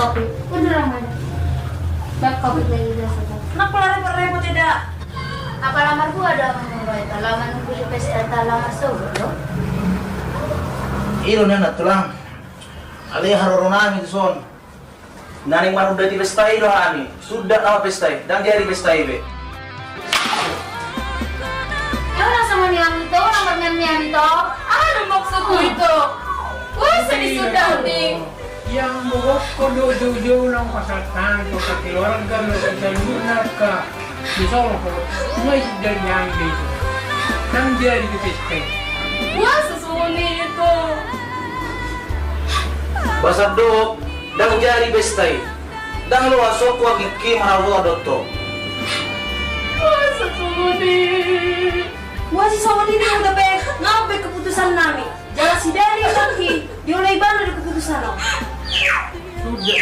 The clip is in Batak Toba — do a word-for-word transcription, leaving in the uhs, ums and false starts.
Kopi. Udah lah, Mada. Baik, kopi lagi udah saja. Kenapa lah repot-repot, Eda? Apa lamar gua ada mau baik? Lamar nunggu di pesta, tak lamar sogo, loh. Ilo nana tulang. Ale haroro nami tu son. Naning manunda di pesta i do hami. Suda nama pesta i. Ndang jadi pesta i be. Yo, rasa mani ami to, lamar mani ami to. Aduh, maksudku itu. Wah, sedih sudah, Ding. Yang bogokko do jauh-jauh nang pasal tangan, ke keluarga, ke keluarga, ke di Solo, ke ngai dari yang itu. Nang dia di P S P. Wah, sesungguhnya itu. Basar do, ndang jadi pesta i. Ndang loas ho anggi manang loas dohot ho. Wah, sesungguhnya. Wah, sesungguhnya, udah pe, ngapa keputusan nami? Jala si Dani lagi, dia oleh ibana di keputusan, oh. Sudah.